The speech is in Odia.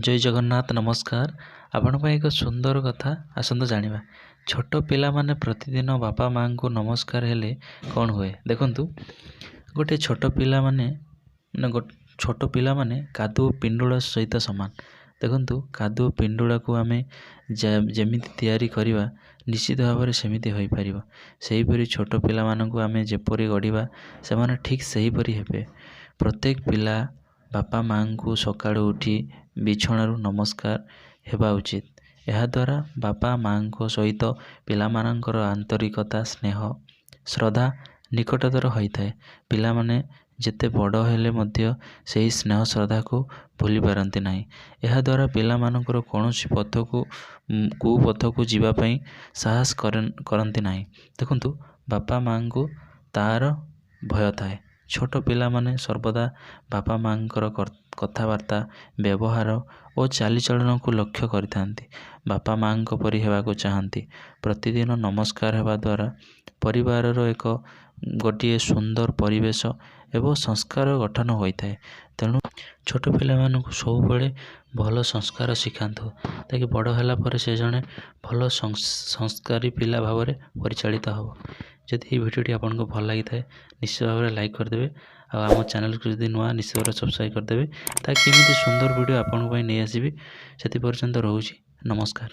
ଜୟ ଜଗନ୍ନାଥ, ନମସ୍କାର। ଆପଣଙ୍କ ପାଇଁ ଏକ ସୁନ୍ଦର କଥା, ଆସନ୍ତୁ ଜାଣିବା। ଛୋଟ ପିଲାମାନେ ପ୍ରତିଦିନ ବାପା ମାଆଙ୍କୁ ନମସ୍କାର ହେଲେ କ'ଣ ହୁଏ? ଦେଖନ୍ତୁ, ଗୋଟେ ଛୋଟ ପିଲାମାନେ ଛୋଟ ପିଲାମାନେ କାଦୁଅ ପିଣ୍ଡୁଳା ସହିତ ସମାନ। ଦେଖନ୍ତୁ, କାଦୁଅ ପିଣ୍ଡୁଳାକୁ ଆମେ ଯେମିତି ତିଆରି କରିବା, ନିଶ୍ଚିତ ଭାବରେ ସେମିତି ହୋଇପାରିବ। ସେହିପରି ଛୋଟ ପିଲାମାନଙ୍କୁ ଆମେ ଯେପରି ଗଢ଼ିବା, ସେମାନେ ଠିକ୍ ସେହିପରି ହେବେ। ପ୍ରତ୍ୟେକ ପିଲା ବାପା ମାଆଙ୍କୁ ସକାଳୁ ଉଠି ବିଛଣାରୁ ନମସ୍କାର ହେବା ଉଚିତ। ଏହାଦ୍ୱାରା ବାପା ମାଆଙ୍କ ସହିତ ପିଲାମାନଙ୍କର ଆନ୍ତରିକତା, ସ୍ନେହ, ଶ୍ରଦ୍ଧା ନିକଟତର ହୋଇଥାଏ। ପିଲାମାନେ ଯେତେ ବଡ଼ ହେଲେ ମଧ୍ୟ ସେହି ସ୍ନେହ ଶ୍ରଦ୍ଧାକୁ ଭୁଲି ପାରନ୍ତି ନାହିଁ। ଏହାଦ୍ୱାରା ପିଲାମାନଙ୍କର କୌଣସି ପଥକୁ କୁପଥକୁ ଯିବା ପାଇଁ ସାହସ କରନ୍ତି ନାହିଁ। ଦେଖନ୍ତୁ, ବାପା ମାଆଙ୍କୁ ତା'ର ଭୟ ଥାଏ। ଛୋଟ ପିଲାମାନେ ସର୍ବଦା ବାପା ମାଆଙ୍କର କଥାବାର୍ତ୍ତା, ବ୍ୟବହାର ଓ ଚାଲିଚଳନକୁ ଲକ୍ଷ୍ୟ କରିଥାନ୍ତି। ବାପା ମାଆଙ୍କ ପରି ହେବାକୁ ଚାହାନ୍ତି। ପ୍ରତିଦିନ ନମସ୍କାର ହେବା ଦ୍ୱାରା ପରିବାରର ଏକ ଗୋଟିଏ ସୁନ୍ଦର ପରିବେଶ ଏବଂ ସଂସ୍କାର ଗଠନ ହୋଇଥାଏ। ତେଣୁ ଛୋଟ ପିଲାମାନଙ୍କୁ ସବୁବେଳେ ଭଲ ସଂସ୍କାର ଶିଖାନ୍ତୁ, ତାକି ବଡ଼ ହେଲା ପରେ ସେ ଜଣେ ଭଲ ସଂସ୍କାରୀ ପିଲା ଭାବରେ ପରିଚାଳିତ ହେବ। ଯଦି ଏହି ଭିଡ଼ିଓଟି ଆପଣଙ୍କୁ ଭଲ ଲାଗିଥାଏ, ନିଶ୍ଚିତ ଭାବରେ ଲାଇକ୍ କରିଦେବେ। ଆଉ ଆମ ଚ୍ୟାନେଲକୁ ଯଦି ନୂଆ, ନିଶ୍ଚିତ ଭାବରେ ସବସ୍କ୍ରାଇବ୍ କରିଦେବେ, ତାକି ଏମିତି ସୁନ୍ଦର ଭିଡ଼ିଓ ଆପଣଙ୍କ ପାଇଁ ନେଇ ଆସିବି। ସେଥି ପର୍ଯ୍ୟନ୍ତ ରହୁଛି, ନମସ୍କାର।